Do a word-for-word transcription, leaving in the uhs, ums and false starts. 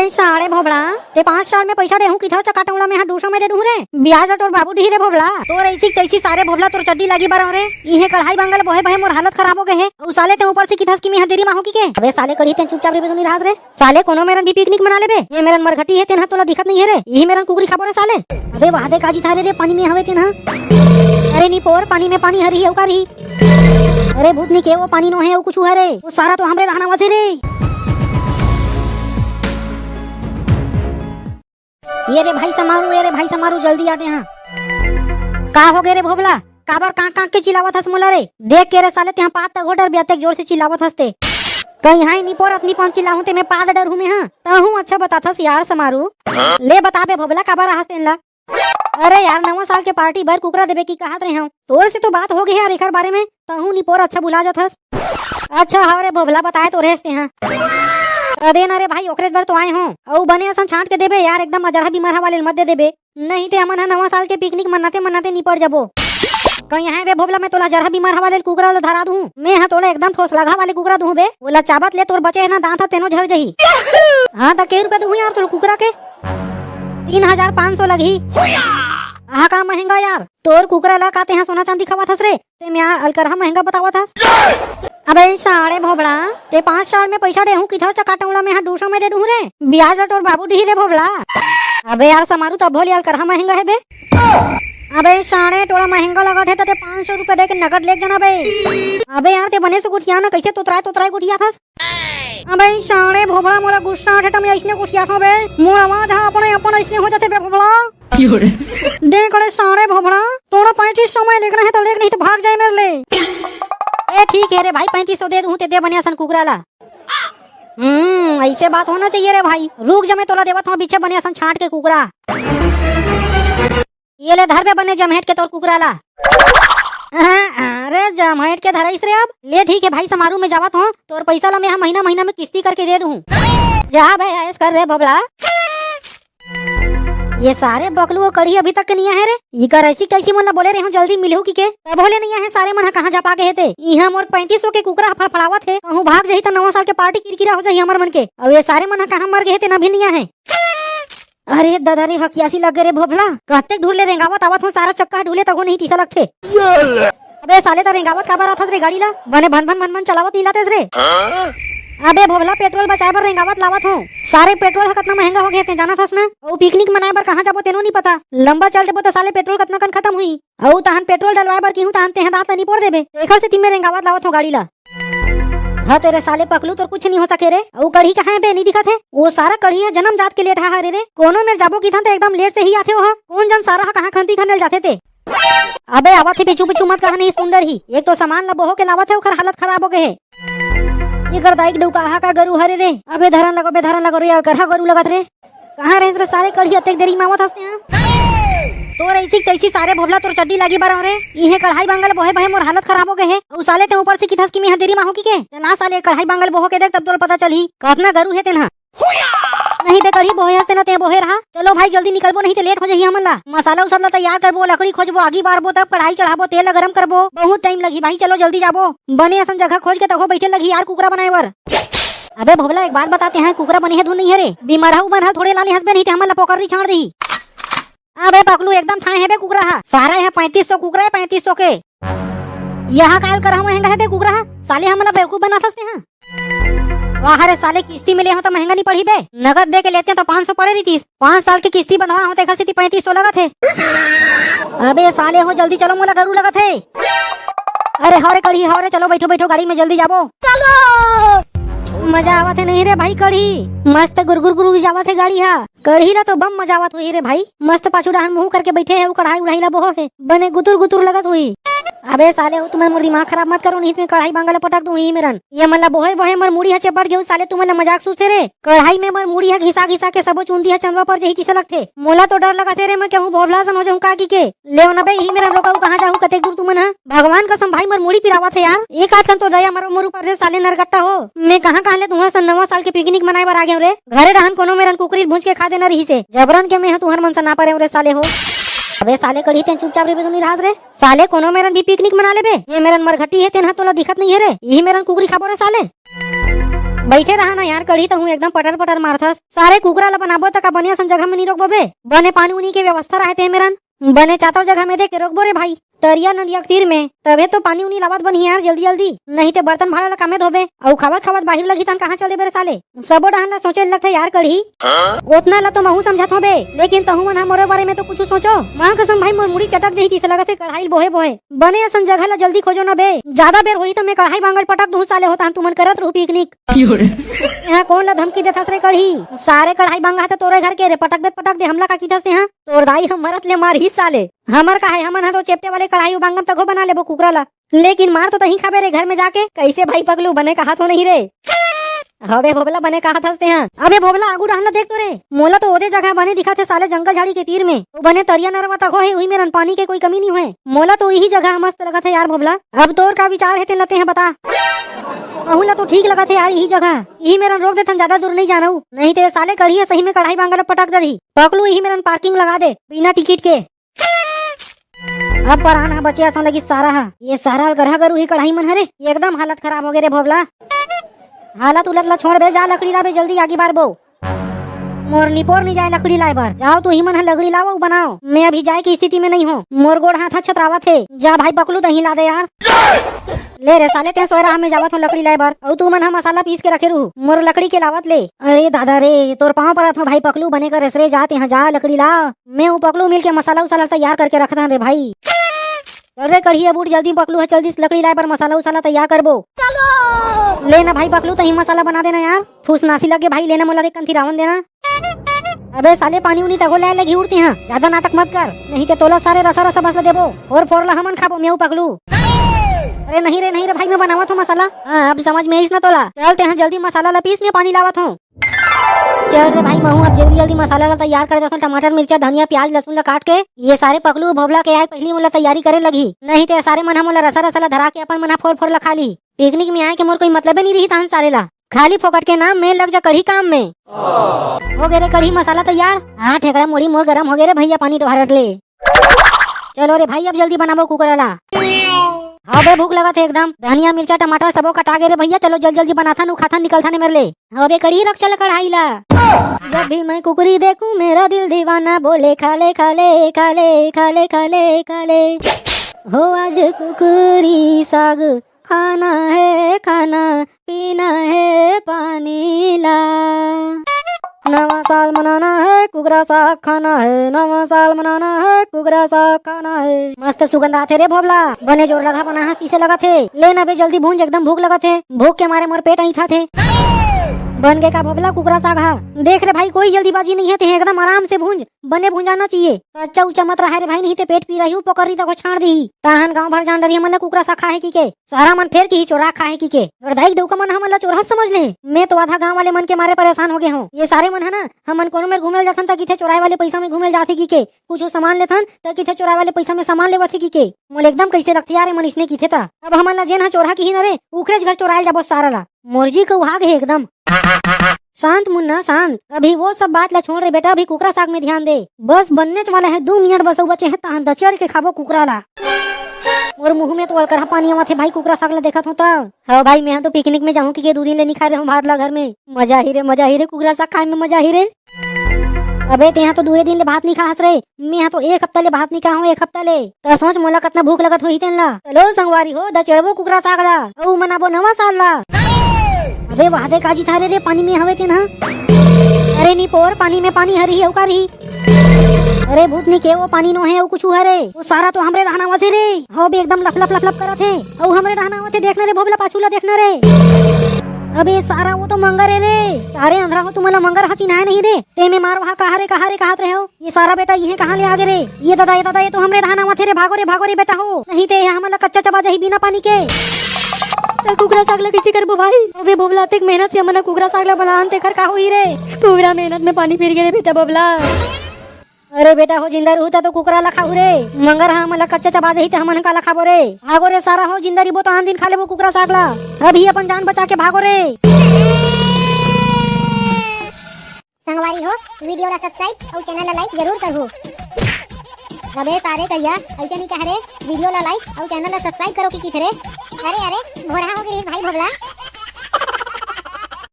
सारे भोभला, ते पाँच साल में पैसा देहूं किथस त का टौला में हा दू सौ में दे दूं रे। ब्याज ल तोर बाबू दिही रे भोभला। तोर ऐसी तैसी सारे भोभला, तोर चड्डी लागी बरव रे। इहे कढ़ाई बांगल बोहे बहे मोर हालत खराब हो गए हे। उ साले ते ऊपर से किथस कि मैं हा देरी माहूं कि के। अबे साले कढ़ी ते चुपचाप रे बेदुनी राज रे। साले कोनो मेरन भी पिकनिक मना लेबे। ये मेरन मरघटी हे तेन हा तोला दिखत नहीं हे रे। इही मेरन कुकरी खाबो रे साले। अबे वाह दे काजी थारे रे, पानी में हवे तेन हा। अरे नी पोर, पानी में पानी हरी हे उकारी। अरे भूत नी के वो पानी नो हे, वो कुछ हरे। वो सारा तो हमरे रहना वसे रे। ये रे भाई समारू, ये रे भाई समारू, जल्दी आ दे हाँ। का हो गे रे भोभला? काबर कांक कांक के चिल्लावत हस मोला रे? देख के रे साले, तेहा पात तक हो डर बिया, तेक जोर से चिल्लावत हस ते। कहीं हाय नी पोर, अतनी पान चिल्लाहूं ते मैं पाद डर हूं मैं हाँ। तहूं अच्छा बताथस यार समारू। ले बता बे भोभला, काबर आहस तेन ला? अरे यार, नवा साल के पार्टी बर कुकरा देबे की कहत रहे हूं। तोर से तो बात हो गई यार एकर बारे में, तहूं नी पोर अच्छा बुला जाथस। अच्छा हव रे भोभला, बताए तो रेस तेहा। अरे ना रे भाई, ओकरे बर तो आए हूं। अउ बने असन छांट के देबे यार, एकदम अजरहा बीमार हवा ले मत दे देबे। नहीं ते हमन ह नवा साल के पिकनिक मनाते मनाते निपट जबो। कहीं हाय बे भोभला, मैं तोला जरहा बीमार हवा ले कुकरा ल धरा दूं। मैं ह तोला एकदम ठोस लगा वाले कुकरा दूं बे। ओला चाबत ले तोर बचे हे ना दांत ह तेनो झर जही। हाँ त के रुपया दूं यार तोर कुकरा के? तीन हजार पाँच सौ लगही। आहा का महंगा यार, तोर कुकरा ला का तेहा सोना चांदी खवात हस रे? ते म्या अलकरहा महंगा बतावत हस। अबे साड़े भोबड़ा, ते पाँच साल में पैसा देहूं किथस त का टौला में हा दू सौ में दे दूं रे। ब्याज ल तोर बाबू दिही रे भोबड़ा। अबे यार समारू, तब भोली अलकरहा महंगा हे बे। अबे साड़े, टोला महंगा लगत हे त ते पाँच सौ रुपया दे के नगद लेके जाना बे। अबे यार ते बने से गोठिया ना, कैसे तोतराए तोतराए गोठियाथस? अबे साड़े भोबड़ा, मोला गुस्सा आथे त मैं अइसने गोठियाथों बे। मोर आवाज हा अपने अपन अइसने हो जाथे बे भोबड़ा। देख रे साड़े भोबड़ा, तोला पैंतीस सौ में लेगना हे त लेग, नहीं त भाग जाए मेरे ले। ए ठीक हे रे भाई, पैंतीस सौ दे दूं ते दे बने असन कुकरा ला। हम्म, ऐसे बात होना चाहिए रे भाई। रुक जा, मैं तोला देवत हूं पीछे बने असन छांट के कुकरा। ये ले धर बे बने जमहेट के तोर कुकरा ला। अरे जमहेट के धरइस रे अब। ले ठीक हे भाई समारू, मैं जावत हूं, तोर पैसा ला मैं हा महीना महीना में किस्ती करके दे दूं। जा बे ऐस कर रे भोबड़ा। ये सारे बकलू वो कढ़ी अभी तक के नहीं आहे रे। इकर ऐसी कैसी मन ला बोले रहे हूं जल्दी मिलहू की के, तब होले नहीं आहे सारे मन हा कहां जा पागे हे ते। इहां मोर पैंतीस सौ के कुकरा फड़फड़ावत हे, कहूं भाग जही त नवा साल के पार्टी किरकिरा हो जही हमर मन के। अब ये सारे मन हा कहां मर गए हे ते ना भी नहीं आहे। अरे ददा रे, हकियासी लग गे रे भोभला। कतेक धूर ले रेंगावत आवत हो, सारा चक्का ढूले तको नहीं तीसा लगथे। अबे साले, त रेंगावत काबर आथस रे गाड़ी ला? बने भन भन भन भन चलावत नहीं लातेस रे। अबे भोभला, पेट्रोल बचाए बर रेंगावत लावत हो। सारे पेट्रोल ह कतना महंगा हो गए ते जानत हस ना? अउ पिकनिक मनाए बर कहां जाबो तेनो नहीं पता। लंबा चल देबो त साले पेट्रोल कतना कन खत्म हुई। अउ तहन पेट्रोल डलवाए बर किहूं तहन तेहा दांत नहीं पोड़ देबे। एखर से तिम्मे रेंगावत लावत हो गाड़ी ला। हाँ तेरे साले पकलू, तोर कुछ नहीं हो सके रे। अउ कढ़ी कहां हे बे, नहीं दिखत हे? वो सारा कढ़ी ह जनम जात के लेट हा हरे रे। कोनो मेर जाबो किथन त एकदम लेट से ही आथे ओहा। कोन जन सारा हा कहां खंती खनेल जाथे ते। अबे आवत हे पीछू पीछू मत कहा नहीं सुंदर ही। एक तो सामान ला बोहो के लावत हे, ओखर हालत खराब हो गए हे। एकर दाई के डौकाहा का गरु हरे रे। अबे धरन लगो बे, धरन लगो रे, अलकरहा गरु लगत रे। कहाँ रहिस रे सारे कढ़ी, अतेक देरी मावत हस तेहा? तोर ऐसी तैसी सारे भोभला, तोर चड्डी लागी बरव रे। इहे कढ़ाई बांगल बोहे बहे मोर हालत खराब हो गए हे। अउ साले ते ऊपर से किथस कि मैं हा देरी माहूं कि के? चला साले कढ़ाई बांगल बोहो के देख, तब तोर पता चलही कतना गरु हे तेन हा। नहीं बे कढ़ी बोहे हस तेन हा, ते बोहे रहा। चलो भाई जल्दी निकलबो, नहीं ते लेट हो जाही हमन ला। मसाला उसाला तैयार करबो, लकड़ी खोजबो, आगी बारबो, तब कढ़ाई चढ़ाबो, तेल ला गरम करबो, बहुत टाइम लगही भाई। चलो जल्दी जाबो, बने असन जगह खोज के तको बैठे लगही यार कुकरा बनाए बर। अबे भोभला, एक बात बता, तेहा कुकरा बने हे धुन नहीं हे रे। बीमार हा उमर हा थोड़े लाने हंसबे, नहीं ते हमन ला पोकरी छाड़ देही। अबे पकलू, एकदम थाए हे बे कुकरा हा। सारा यहां पैंतीस सौ कुकरा हे, पैंतीस सौ के। यहां काल कर महंगा हे बे कुकरा हा। साले हमन ला बेवकूफ बनाथस तेहा। वाह रे साले, किस्ती में ले हो त महंगा नहीं पड़ी बे। नगद दे के लेते तो पाँच सौ पड़े रहितिस। पाँच साल के किस्ती बंधवा हो, तेखर सेती पैंतीस सौ लगत हे। अबे साले हो, जल्दी चलो, मोला गरु लगत हे। अरे हव रे कढ़ी, हव रे, चलो बैठो, बैठो गाड़ी में, जल्दी जाबो। चलो। मजा आवत हे नहीं रे भाई कढ़ी, मस्त गुरगुर गुरगुर जावत हे गाड़ी हा। कढ़ी ला तो बम मजा आवत होही रे भाई, मस्त पाछू डहन मुंह करके बैठे हे, वो कढ़ाई उढ़ाई ला बोहो हे, बने गुतुर गुतुर लगत होही। अबे साले हो, तुमन मोर दिमाग खराब मत करो, नहीं तो मैं कढ़ाई बांगल ला पटक दूं ही मेरन। ये मन ला बोहे बोहे मोर मुड़ी ह चेपट गेहू साले, तुमन ला मजाक सूझथे रे। कढ़ाई में मोर मुड़ी ह घिसा घिसा के सबो चुंदी ह चंदवा पर जही किसे लगथे। मोला तो डर लगत हे रे, मैं कहूं भोभला सन हो जाहूं का की के। ले ना बे, ही मेरन रोका, कहां जाहूं, कतेक दूर तुमन ह। भगवान कसम भाई, मोर मुड़ी पिरावत हे यार। एक आध कन तो दया मरो मोर ऊपर रे साले नरगट्टा हो। मैं कहां कहां ले तुहर सन नवा साल के पिकनिक मनाए बर आ गेंव रे। घरे डहन कोनो मेरन कुकरी भूंज के खा देना रहिसे। जबरन के मैं ह तुहर मन से ना परेंव रे साले हो। अबे साले कढ़ी, तें चुपचाप रहिबे तो नहीं रहस रे। साले कोनो मेरन भी पिकनिक मना लेबे। ये मेरन मरघटी हे, तेन ह तोला दिखत नहीं हे रे। यही मेरन कुकरी खाबो रे साले। बइठे रहा ना यार, कढ़ी तहूँ एकदम पटर पटर मारथस। सारे कुकरा ला बनाबो त का बने असन जगह में नी रोकबो बे? बने पानी उनी के व्यवस्था रहे ते मेरन, बने चातर जगह में देख के रोकबो रे भाई। तरिया नदिया के तीर में, तभे तो पानी उनी लावत बनही यार जल्दी जल्दी, नहीं ते बर्तन भाड़ा ला कामे धोबे, अउ खावत खावत बाहिर लगही तहन कहाँ चल देबे रे साले? सबो डहन ला सोचे लगथे यार कढ़ी। ओतना ला तो महू समझत हों बे, लेकिन तहूँ मन ह मोरे बारे में तो कुछु सोचो। माँ कसम भाई, मोर मुड़ी चटक जही, तिसे लगत हे कढ़ाई बोहे बोहे। बने असन जगह ला जल्दी खोजो ना बे, जादा बेर होही त मैं कढ़ाई बांगल पटक दूँ साले हो, तहन तुमन करत रहू पिकनिक। यहाँ कोन ला धमकी देथस रे कढ़ी? सारे कढ़ाई बांगा ह त तोरे घर के रे, पटक बे त पटक दे, हमला का किथस तेहा? तोर दाई ह मरत ले मारही साले। हमर का हे, हमन ह तो चेपटे वाले कढ़ाई बांगम तको बना लेबो कुकरा ला। लेकिन मार तो तहीं खाबे रे घर में जाके। कइसे भाई पगलू, बने कहाथों नहीं रे? हबे भोभला, बने कहाथस तेहा। अबे भोभला, आगू डहन ला देख तो रे, मोला तो ओदे जगह बने दिखत हे साले जंगल झाड़ी के तीर में। ओ बने तरिया नरवा तको हे, उही मेरन पानी के कोई कमी नी होय। मोला तो इही जगह मस्त लगत हे यार भोभला। अब तोर का विचार हे तेन ला तेहा बता। महू ला तो ठीक लगत हे यार इही जगह। इही मेरन रोक देथन, जादा दूर नइ जानव। नहीं ते साले कढ़ी ह सही में कढ़ाई बांगा ला पटक डरही। पकलू, इही मेरन parking लगा दे बिना टिकट के। अब परान ह बचे असन लगी सारा ह। ये सारा अलगरहा गरू हे कढ़ाई मन हरे, एकदम हालत खराब होगे रे भोभला। हालत उलत ला छोड़ बे, जा लकड़ी लाबे जल्दी, आगी बारबो। मोर निपोर नी जाय लकड़ी लाय बर। जाव तुही मन ह लकड़ी लाव अउ बनाव, मैं अभी जाय के स्थिति में नइ हों, मोर गोड़ हाथ ह छतरावत हे। जा भाई पकलू, तहीं ला दे यार। ले रे साले, तें सोय रहा, मैं जावत हों लकड़ी लाय बर, अउ तुमन ह मसाला पीस के रखे रहू, मोर लकड़ी के लावत ले। अरे दादा रे, तोर पाँव परत हों भाई पकलू, बने करेस रे, जा तेहा जा लकड़ी ला। मैं अउ पकलू मिल के मसाला उसाला तैयार करके रखत हन रे भाई। अरे कढ़िया बूट, जल्दी पकलू ह चल दिस लकड़ी लाय बर, मसाला उसाला तैयार करबो। ले ना भाई पकलू, तहीं मसाला बना देना यार। फूसनासी लगे भाई, लेना मोला देख कंथी रावन देना। अबे साले, पानी उनी तको लाय लगही उड़ती हाँ, जादा नाटक मत कर, नहीं ते तोला सारे रसा रसा मसाला देबो, फोर फोर ला हमन खाबो, मैं अउ पकलू। अरे नहीं रे, नहीं रे भाई, मैं बनावत हों मसाला। हाँ, अब समझ में आइस ना तोला। चल तेहा जल्दी मसाला ला पीस, मैं पानी लावत हों। चल रे भाई, महू अब जल्दी जल्दी मसाला ला तैयार कर देथों। टमाटर, मिर्चा, धनिया, प्याज, लहसुन ला काट के ये सारे पकलू भोभला के आय पहिली मोला तैयारी करे लगही, नहीं ते सारे मन ह मोला रसा रसा ला धरा के अपन मन ह फोर फोर ला खा ली। पिकनिक में आय के मोर कोई मतलबे नहीं रही तहन सारे ला। खाली फोकट के नाम में, लग जा कढ़ी काम में। हो गे रे कढ़ी मसाला तैयार। हाँ ठेकड़ा मुड़ी मोर गरम हो गे रे भैया पानी डोहरत ले। चलो रे भाई, अब जल्दी बनाबो कुकरा ला। हाँ बे, भूख लगत हे एकदम। धनिया, मिर्चा, टमाटर सबो कटा गे रे भैया। चलो जल्दी जल्दी बनाथन, अउ खाथन, निकलथन ए मेर ले। हाँ बे, कढ़ी रख चल कढ़ाई ला। जब भी मैं कुकरी देखूं, मेरा दिल दीवाना बोले, खा ले, खा ले, खा ले, खा ले, खा ले, खा ले। हो आज कुकरी साग खाना है, खाना पीना है पानी ला। नवा साल मनाना है, कुकरा साग खाना है, नवा साल मनाना है, कुकरा साग खाना है। मस्त सुगंध आथे रे भोभला, बने जोर लगा बना हस, किसे लगत हे। ले ना बे, जल्दी भूंज, एकदम भूख लगत हे, भूख के मारे मोर पेट ऐंठत हे। बन गे का भोभला कुकरा साग हा? देख रे भाई, कोई जल्दीबाजी नहीं है, ते एकदम आराम से भूंज, बने भुंजाना चाहिए। कच्चा उच्चा मत रहा रे भाई, नहीं ते पेट पीरा ही, पोकरी तको छाड़ दी। ताहन गांव भर जान डरिया मन ला कुकरा साग खाहे की के। सारा मन फेर किही चोरा खाहे की के। गड़दाई डउका मन हमन ला चोरहा समझ ले। मैं तो आधा गांव वाले मन के मारे परेशान हो गे हों। ये सारे मन ह ना, हमन कोनो मेर घूमे ल जाथन त किथे चोराए वाले पैसा में घूमे ल जाथे की के। कुछु सामान लेथन त किथे चोराए वाले पैसा में सामान लेवत हे की के। मोला एकदम कइसे लगथे यार, ए मन इसने किथे त। अब हमन ला जेन ह चोरहा किही न रे, उखरेच घर चोराए ल जाबो सारा ला। मोर जी कउहा गे हे एकदम। शांत मुन्ना, शांत। अभी वो सब बात ला छोड़ रे बेटा, अभी कुकरा साग में ध्यान दे। बस बननेच वाला हे, दू मिनट बस अउ बचे हे, तहन दचेड़ के खाबो कुकरा ला। मोर मुंह में तो अलकरहा पानी आवत हे भाई, कुकरा साग ला देखत हों त। हाँ भाई, मैं तो पिकनिक में जाहूं कि के दू दिन ले नी खाए रहे हों भात ला घर में। मजा ही रे, मजा ही रे, कुकरा साग खाए में मजा ही रे। अबे तेहा तो दुए दिन ले भात नी खाहस रे, मेहा तो एक हफ्ता ले भात नी खाहूं, एक हफ्ता ले। त सोच मोला कतना भूख लगत होही तेन ला। चलो संगवारी हो, दचेड़बो कुकरा साग ला, अउ मनाबो नवा साल ला। अबे वाह दे, का जिता रे, रे पानी में हवे तेन हा। अरे नी पोर, पानी में पानी हरी अउ का रही? अरे भूत नी के, वो पानी नो हे अउ कुछु हरे। वो सारा तो हमरे रहना वसे रे। हो बे एकदम लफ लफ लफ करत हे। अउ हमरे रहना वसे, देखना रे भोभला, पाछू ला देखना रे। अबे सारा वो तो मंगर हे रे। अरे अंधरा हो, तुमला मंगर हा चिन्हाय नहीं रे। ते में मार वहा कहा रे, कहा रे, कहत रहे हो। ये सारा बेटा इहे कहाँ ले आगे रे? ये दादा, ये दादा, ये तो हमरे डहान आवत हे रे, भागो रे, भागो रे बेटा हो, नहीं ते ये हमन ला कच्चा चबा जाही बिना पानी के। त कुकरा साग ला कइसे करबो भाई? अबे भोभला, अतेक मेहनत से हमन ह कुकरा साग ला बनान, तेकर का होही रे? पूरा मेहनत में पानी फिर गे रे बेटा भोभला। अरे बेटा हो, जिंदा रहू त तो कुकरा ला खाहू रे, मंगर ह हमन ला कच्चा चबा जाही त हमन ह काला खाबो रे? भागो रे सारा हो, जिंदा रहिबो त आन दिन खा लेबो कुकरा साग ला, अभी अपन जान बचा के भागो रे। संगवारी हो, वीडियो ला subscribe अउ channel ला like जरूर करहू। अबे सारे करिया, अइसे नहीं कह रे, वीडियो ला like अउ channel ला subscribe करो कि किथे रे। अरे, अरे, भोरहा हो गे रे भाई भोभला।